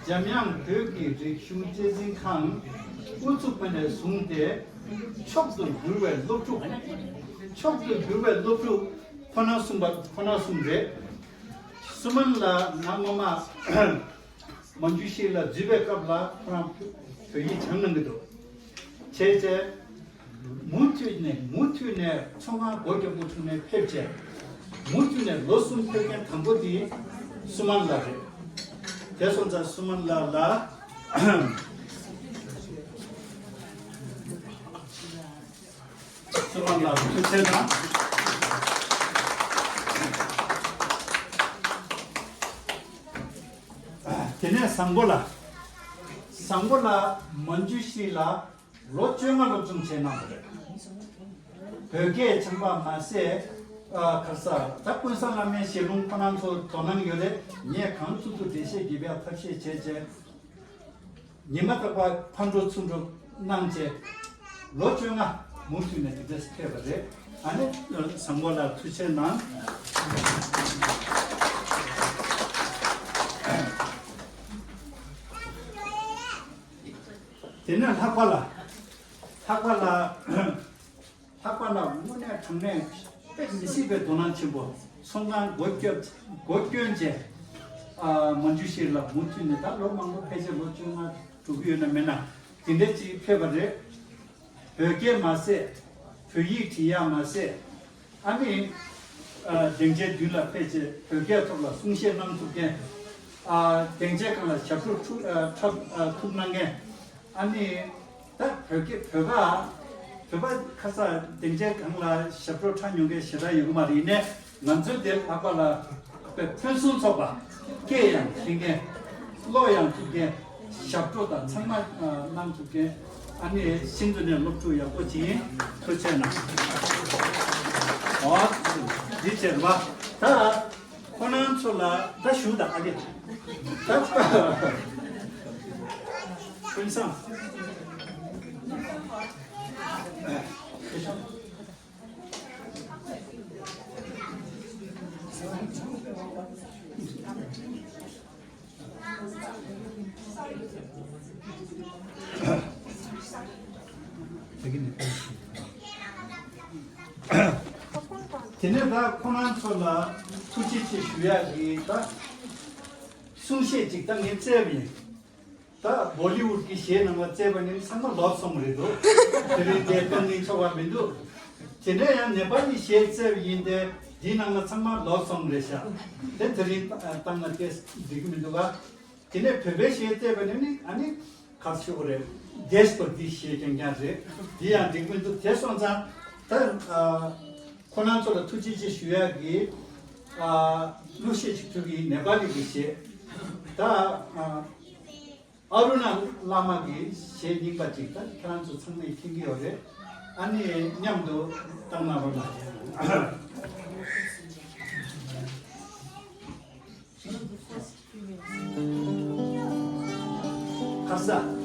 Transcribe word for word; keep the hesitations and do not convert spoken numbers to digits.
འཇམ་དབྱངས་བོད་ཀྱི་རིག་གཞུང་གཅེས་འཛིན་ཁང་དབུ་ཚུགས་པ་ནས་བཟུང་སྟེ། མཆོག་ཏུ་གྱུར་བའི་སློབ་ཕྲུག་མཆོག་ཏུ་གྱུར་བའི་སློབ་ཕྲུག་ཁོ་ན་གསུམ་པ་ཁོ་ན་གསུམ་རེད། སུ་མན་ལགས་ང་སྔོན་མ་མན་ཇུ་ཤྲི་ལགས་འཛུལ་བའི་སྐབས་ལ་ཁོ་རང་བོད་ཡིག་སྦྱང་གནང་གི་འདུག་བྱས་ཙང་མུ་མཐུད་ནས་མུ་མཐུད་ནས་ཚོང་ཁང་སྒོ་རྒྱག་པོ་བྱུང་ནས་ཕེབས་བྱས། མུ་མཐུད་ནས་ལོ་གསུམ་ཕེབས་མཁན་དང་པོ་དེ་སུ་མན་ལགས་རེད། དེ་སོང་ཙང་སུ་མན་ལགས་ལ། སུ་མན་ལགས་ཐུགས་རྗེ་གནང་། དེ་ནས་བཟང་པོ་ལགས། བཟང་པོ་ལགས་མན་ཇུ་ཤྲི་ལ་ལོ་བཅོ་ལྔ་སློབ་སྦྱོང་བྱས་གནང་བ་རེད། བོད་སྐད་སྦྱངས་པ་མ་ཟད། ཨ་ཁ་ས་ད་ཀུན་བཟང་བླ་མའི་ཞལ་ལུང་ཁོ་རང་ཚོ་དོ་སྣང་ཡོད་རེད། ངས་གང་ཐུབ་ཐུབ་འགྲེལ་བཤད་རྒྱབ་ཡག་ཐབས་ཤེས་བྱས་བྱས། ཉི་མ་རྟག་པར་ཕར་འགྲོ་ཚུར་འགྲོ་གནང་བྱས། ལོ་བཅོ་ལྔ་མུ་མཐུད་ནས་འདི་འདྲས་ཕེབས་པ་རེད། ཨ་ནི་བཟང་པོ་ལགས་ཐུགས་རྗེ་གནང་། དེ་ནས་ལྷག་པ་ལགས། ལྷག་པ་ལགས། ལྷག་པ་ལགས་དངོས་གནས་དྲང་གནས་དཔེ་མི་སྲིད་པའི་དོ་སྣང་ཆེན་པོ། ཚོང་ཁང་སྒོ་བསྐྱོད་སྒོ་བསྐྱོན་བྱས། ཨ་མན་ཇུ་ཤྲི་ལ་མུ་མཐུད་ནས་ད་ལོ་མང་པོ་ཕལ་ཆེར་ལོ་བཅོ་ལྔ་འགྲོ་གི་ཡོད་ན་མེད་ན་དེ་འདྲ་ཅིག་ཕེབས་པ་རེད། བོད་སྐད་མ་ཟད། བོད་ཡིག་བྲིས་ཡག་མ་ཟད། ཨ་ནི། ཨ་སྡིངས་ཆའི་མདུན་ལ་ཕེབས་བྱས་བོད་སྐད་ཐོག་ལ་གསུང་བཤད་གནང་ཐུབ་མཁན། ཨ་སྡིངས་ཆའི་སྒང་ལ་ཞབས་བྲོ་འཁྲབ་ཨ་འཁྲབ་ཨ་ཐུབ་གནང་མཁན། ཨ་ནི། ད་བོད་སྐད་བོད་པ། བོད་པ་ཁ་ས་སྡིངས་ཆའི་སྒང་ལ་ཞབས་བྲོ་འཁྲབ་མྱོང་མཁན་ཞེ་དྲག་ཡོད་ཀྱི་མ་རེད། ཡིན་ནའི་ང་ཚོའི་དེ་ལྷག་པ་ལ་དཔེ་ཕུན་སུམ་ཚོགས་པ། སྐད་ཡང་མཁྱེན་མཁན། ཀློག་ཡང་ཐུབ་མཁན། ཞབས་བྲོ་དང་ཚང་མ་ཨ་གནང་ཐུབ་མཁན། ཨ་ནི་ཤིན་ཏུ་ནས་སློབ་ཕྲུག་ཡག་པོ་ཅིག་ཡིན། ཐུགས་རྗེ་གནང་། འོ། འདི་བྱས་པ། ད་ཁོ་རང་ཚོ་ལ་ད་ཞུ་དང་ཨ་ལེ། ད་ཀུན་བཟང་། དེ་ནས་ད་ཁོ་རང་ཚོ་ལ་ཐུགས་རྗེ་ཆེ་ཞུ་ཡག་གི་ད་གསུང་བཤད་ཅིག་ད་ངས་བཙལ་བ་ཡིན། ད་བོ་ལི་ཝུཌ་གི་གཞས་ནང་ལ་བཙལ་བ་ནི་ཚང་མ་ལབ་སོང་རེད་འདུག་དེ་རིང་དེ་གཏོང་ནི་ཆོག་པ་མི་འདུག་དེ་འདྲ་ཡང་ནེ་པ་ལི་གཞས་བཙལ་བ་ཡིན་ཏེ་འདིའི་ནང་ལ་ཚང་མ་ལབ་སོང་རེད་ཤག་དེ་དེ་རིང་བཏང་ན་དེ་འགྲིག་གི་མི་འདུག་ག་དེ་ནས་བོད་པའི་གཞས་བཙལ་བ་ནི་ནི་ཨ་ནི་ག་ཚོད་རེད། རྒྱས་པ་འདི་གཞས་རྐྱང་རྐྱང་རེད། འདི་ཡང་འགྲིག་མི་འདུག་དེ་སོང་ཙང་ད་ཁོ་རང་ཚོ་ལ་ཐུགས་རྗེ་ཆེ་ཞུ་ཡག་གི་གླུ་གཞས་ཅིག་ཐུག་གི་ནེ་པ་ལི་གི་གཞས་ད། ཨ་རུ་ན་བླ་མ་གི་གཞས་རྙིང་པ་ཅིག་ད་ཁྱེད་རང་ཚོ་ཚང་མས་མཁྱེན་གྱི་ཡོད་རེད། ཨ་ནི་མཉམ་དུ་བཏང་ན་རོགས་གནང་། ཁ་ས།